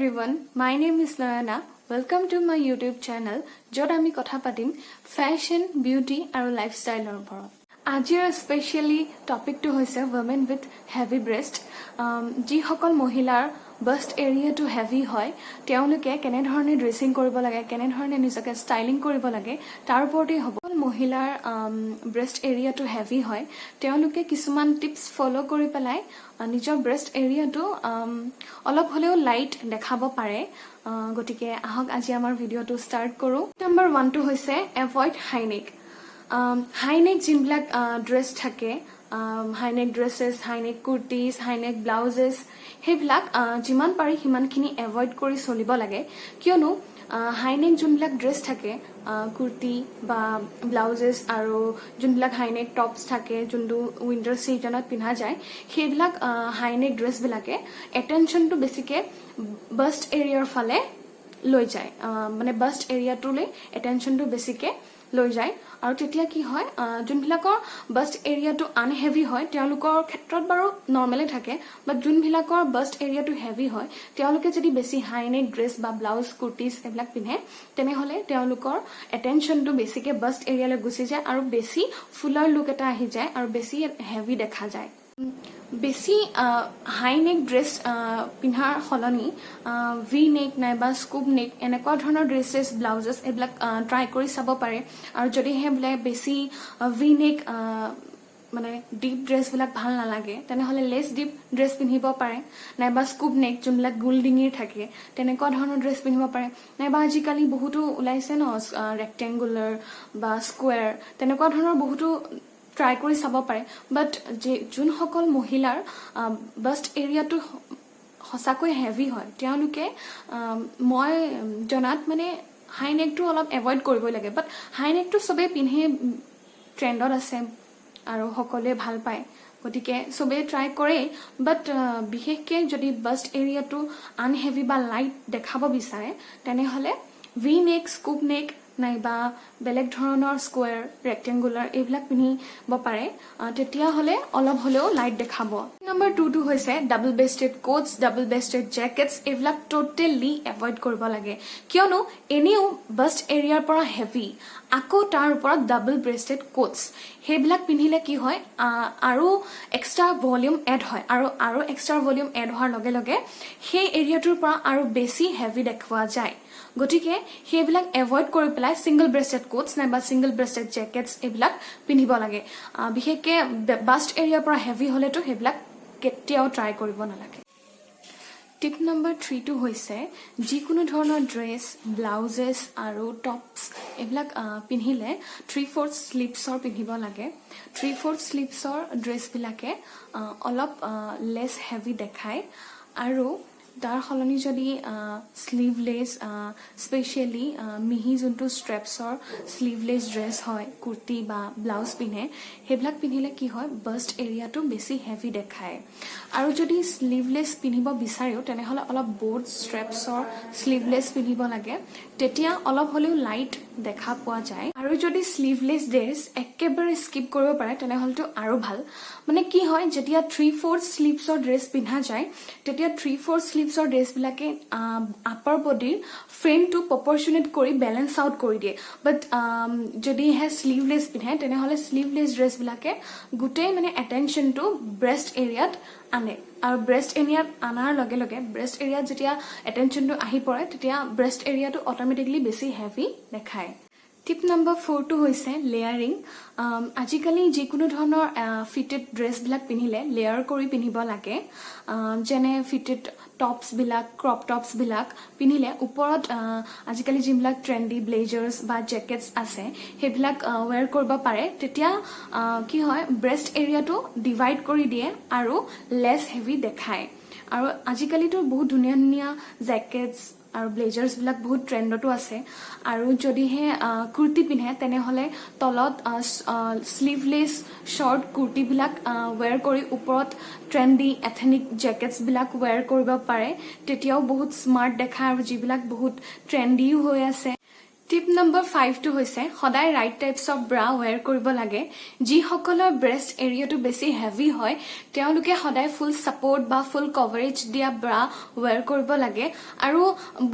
Everyone, my name is Nayana. Welcome to my YouTube channel, য'ত আমি কথা পাতিম ফেশ্বন, বিউটি আৰু লাইফষ্টাইলৰ ওপৰত। আজিৰ স্পেচিয়েলি টপিকটো হৈছে ৱমেন উইথ হেভি ব্ৰেষ্ট। যিসকল মহিলাৰ বাষ্ট এৰিয়াটো হেভি হয়, তেওঁলোকে কেনেধৰণে ড্ৰেছিং কৰিব লাগে, কেনেধৰণে নিজকে ষ্টাইলিং কৰিব লাগে, তাৰ ওপৰতেই হ'ব। মহিলাৰ ব্ৰেষ্ট এৰিয়াটো হেভি হয়, তেওঁলোকে কিছুমান টিপছ ফ'ল' কৰি পেলাই নিজৰ ব্ৰেষ্ট এৰিয়াটো অলপ হ'লেও লাইট দেখাব পাৰে। গতিকে আহক, আজি আমাৰ ভিডিঅ'টো ষ্টাৰ্ট কৰোঁ। নম্বৰ ওৱানটো হৈছে এভইড হাইনেক। হাইনেক যোনবিলাক ড্ৰেছ থাকে, হাইনেক ড্ৰেছেছ, হাইনেক কুৰ্তিজ, হাইনেক ব্লাউজেছ, সেইবিলাক যিমান পাৰি সিমানখিনি এভইড কৰি চলিব লাগে। কিয়নো হাইনেক যোনবিলাক ড্ৰেছ থাকে, কুৰ্তি বা ব্লাউজেছ আৰু যোনবিলাক হাইনেক টপছ থাকে, যোনটো উইণ্টাৰ ছিজনত পিন্ধা যায়, সেইবিলাক হাইনেক ড্ৰেছবিলাকে এটেনশ্যনটো বেছিকৈ বাষ্ট এৰিয়াৰ ফালে লৈ যায়। মানে বাষ্ট এৰিয়াটোলৈ এটেনশ্যনটো বেছিকৈ লৈ যায় আৰু তেতিয়া কি হয়, যোনবিলাকৰ বাষ্ট এৰিয়াটো আনহেভি হয়, তেওঁলোকৰ ক্ষেত্ৰত বাৰু নৰ্মেলে থাকে। বাট যোনবিলাকৰ বাষ্ট এৰিয়াটো হেভি হয়, তেওঁলোকে যদি বেছি হাইনেক ড্ৰেছ বা ব্লাউজ, কুৰ্তিজ এইবিলাক পিন্ধে, তেনেহ'লে তেওঁলোকৰ এটেনশ্যনটো বেছিকৈ বাষ্ট এৰিয়ালৈ গুচি যায় আৰু বেছি ফুলাৰ লুক এটা আহি যায় আৰু বেছি হেভি দেখা যায়। বেছি হাই নেক ড্ৰেছ পিন্ধাৰ সলনি ভি নেক নাইবা স্কুপ নেক, এনেকুৱা ধৰণৰ ড্ৰেছেছ, ব্লাউজেছ এইবিলাক ট্ৰাই কৰি চাব পাৰে। আৰু যদিহে বোলে বেছি ভি নেক, মানে ডিপ ড্ৰেছবিলাক ভাল নালাগে, তেনেহ'লে লেছ ডিপ ড্ৰেছ পিন্ধিব পাৰে, নাইবা স্কুপ নেক, যোনবিলাক গোল ডিঙিৰ থাকে, তেনেকুৱা ধৰণৰ ড্ৰেছ পিন্ধিব পাৰে। নাইবা আজিকালি বহুতো ওলাইছে ন, ৰেক্টেংগুলাৰ বা স্কুৱেৰ, তেনেকুৱা ধৰণৰ বহুতো ট্ৰাই কৰি চাব পাৰে। বাট যোনসকল মহিলাৰ বাষ্ট এৰিয়াটো সঁচাকৈ হেভি হয়, তেওঁলোকে মই জনাত মানে হাই নেকটো অলপ এভইড কৰিবই লাগে। বাট হাই নেকটো চবেই পিন্ধে, ট্ৰেণ্ডত আছে আৰু সকলোৱে ভাল পায়, গতিকে চবেই ট্ৰাই কৰেই। বাট বিশেষকৈ যদি বাষ্ট এৰিয়াটো আনহেভি বা লাইট দেখাব বিচাৰে, তেনেহ'লে ভি নেক, স্কুপ নেক নাইবা বেলেগ ধৰণৰ স্কুৱেৰ, ৰেক্টেংগুলাৰ এইবিলাক পিন্ধিব পাৰে। তেতিয়াহ'লে অলপ হ'লেও লাইট দেখাব। নম্বৰ টুটো হৈছে double breasted coats, double breasted jackets, এইবিলাক ট'টেলি এভইড কৰিব লাগে। কিয়নো এনেও বাষ্ট এৰিয়াৰ পৰা হেভি, আকৌ তাৰ ওপৰত ডাবল ব্ৰেষ্টেড কোটছ, সেইবিলাক পিন্ধিলে কি হয়, আৰু এক্সট্ৰা ভলিউম এড হয় আৰু এক্সট্ৰা ভলিউম এড হোৱাৰ লগে লগে সেই এৰিয়াটোৰ পৰা আৰু বেছি হেভি দেখুওৱা যায়। গতিকে সেইবিলাক এভইড কৰি পেলাই ছিংগল ব্ৰেষ্টেড কোটছ নাইবা ছিংগল ব্ৰেষ্টেড জেকেটছ এইবিলাক পিন্ধিব লাগে। বিশেষকৈ বাষ্ট এৰিয়াৰ পৰা হেভি হ'লেতো সেইবিলাক কেতিয়াও ট্ৰাই কৰিব নালাগে। টিপ নম্বৰ থ্ৰীটো হৈছে যিকোনো ধৰণৰ ড্ৰেছ, ব্লাউজেছ আৰু টপছ এইবিলাক পিন্ধিলে থ্ৰী ফ'ৰ্থ শ্লিভছৰ পিন্ধিব লাগে। থ্ৰী ফ'ৰ্থ শ্লিভছৰ ড্ৰেছবিলাকে অলপ লেছ হেভি দেখায়। আৰু তাৰ সলনি যদি শ্লিভলেছ, স্পেচিয়েলি মিহি যোনটো ষ্ট্ৰেপছৰ শ্লিভলেছ ড্ৰেছ হয়, কুৰ্তি বা ব্লাউজ পিন্ধে, সেইবিলাক পিন্ধিলে কি হয়, বাষ্ট এৰিয়াটো বেছি হেভি দেখায়। আৰু যদি শ্লিভলেছ পিন্ধিব বিচাৰেও, তেনেহ'লে অলপ ব'ড ষ্ট্ৰেপছৰ শ্লিভলেছ পিন্ধিব লাগে। তেতিয়া অলপ হ'লেও লাইট দেখা পোৱা যায়। আৰু যদি শ্লিভলেছ ড্ৰেছ একেবাৰে স্কিপ কৰিব পাৰে, তেনেহ'লেতো আৰু ভাল। মানে কি হয়, যেতিয়া থ্ৰী ফ'ৰ্থ শ্লিভছৰ ড্ৰেছ পিন্ধা যায়, তেতিয়া থ্ৰী ফ'ৰ্থ শ্লিভছৰ ড্ৰেছবিলাকে আপাৰ বডিৰ ফ্ৰেমটো প্ৰপৰচনেট কৰি বেলেঞ্চ আউট কৰি দিয়ে। বাট যদিহে শ্লিভলেছ পিন্ধে, তেনেহ'লে শ্লিভলেছ ড্ৰেছবিলাকে গোটেই মানে এটেনশ্যনটো ব্ৰেষ্ট এৰিয়াত আনে আৰু ব্ৰেষ্ট এৰিয়াত অনাৰ লগে লগে, ব্ৰেষ্ট এৰিয়াত যেতিয়া এটেনশ্যনটো আহি পৰে, তেতিয়া ব্ৰেষ্ট এৰিয়াটো অট'মেটিকলি বেছি হেভি দেখায়। টিপ নম্বৰ ফ'ৰটো হৈছে লেয়াৰিং। আজিকালি যিকোনো ধৰণৰ ফিটেড ড্ৰেছবিলাক পিন্ধিলে লেয়াৰ কৰি পিন্ধিব লাগে। যেনে ফিটেড টপছবিলাক, ক্ৰপ টপছবিলাক পিন্ধিলে ওপৰত আজিকালি যিবিলাক ট্ৰেণ্ডি ব্লেজাৰ্ছ বা জেকেটছ আছে, সেইবিলাক ৱেৰ কৰিব পাৰে। তেতিয়া কি হয়, ব্ৰেষ্ট এৰিয়াটো ডিভাইড কৰি দিয়ে আৰু লেছ হেভি দেখায়। আৰু আজিকালিতো বহুত ধুনীয়া ধুনীয়া জেকেটছ আৰু ব্লেজাৰ্ছবিলাক বহুত ট্ৰেণ্ডতো আছে। আৰু যদিহে কুৰ্তি পিন্ধে, তেনেহ'লে তলত শ্লিভলেছ শ্বৰ্ট কুৰ্তিবিলাক ৱেৰ কৰি ওপৰত ট্ৰেণ্ডি এথেনিক জেকেটছবিলাক ৱেৰ কৰিব পাৰে। তেতিয়াও বহুত স্মাৰ্ট দেখায় আৰু যিবিলাক বহুত ট্ৰেণ্ডিও হৈ আছে। টিপ নম্বৰ 5টো হৈছে সদায় right types of bra wear কৰিব লাগে। যিসকলৰ ব্ৰেষ্ট এৰিয়াটো বেছি হেভি হয়, তেওঁলোকে সদায় ফুল ছাপৰ্ট বা ফুল কভাৰেজ দিয়া ব্ৰা ৱেৰ কৰিব লাগে। আৰু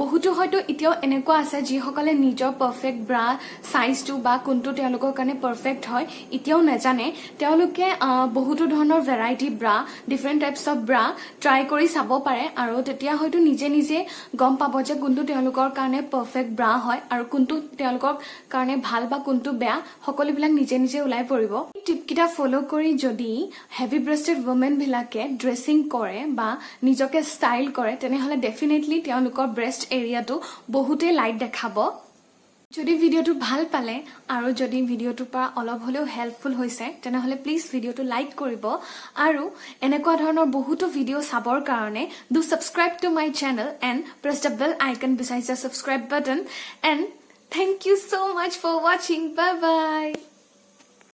বহুতো হয়তো এতিয়াও এনেকুৱা আছে, যিসকলে নিজৰ পাৰফেক্ট ব্ৰা চাইজটো বা কোনটো তেওঁলোকৰ কাৰণে পাৰফেক্ট হয় এতিয়াও নাজানে। তেওঁলোকে বহুতো ধৰণৰ variety bra, different types of bra try কৰি চাব পাৰে আৰু তেতিয়া হয়তো নিজে নিজে গম পাব যে কোনটো তেওঁলোকৰ কাৰণে পাৰফেক্ট ব্ৰা হয় আৰু কোনটো তেওঁলোকৰ কাৰণে ভাল বা কোনটো বেয়া, সকলোবিলাক নিজে নিজে ওলাই পৰিব। টিপকেইটা ফ'ল' কৰি যদি হেভি ব্ৰেষ্টেড ৱমেনবিলাকে ড্ৰেছিং কৰে বা নিজকে ষ্টাইল কৰে, তেনেহ'লে ডেফিনেটলি তেওঁলোকৰ ব্ৰেষ্ট এৰিয়াটো বহুতেই লাইট দেখাব। যদি ভিডিঅ'টো ভাল পালে আৰু যদি ভিডিঅ'টোৰ পৰা অলপ হ'লেও হেল্পফুল হৈছে, তেনেহ'লে প্লিজ ভিডিঅ'টো লাইক কৰিব আৰু এনেকুৱা ধৰণৰ বহুতো ভিডিঅ' চাবৰ কাৰণে do subscribe to my channel and press the bell icon besides the subscribe button, and thank you so much for watching. Bye bye.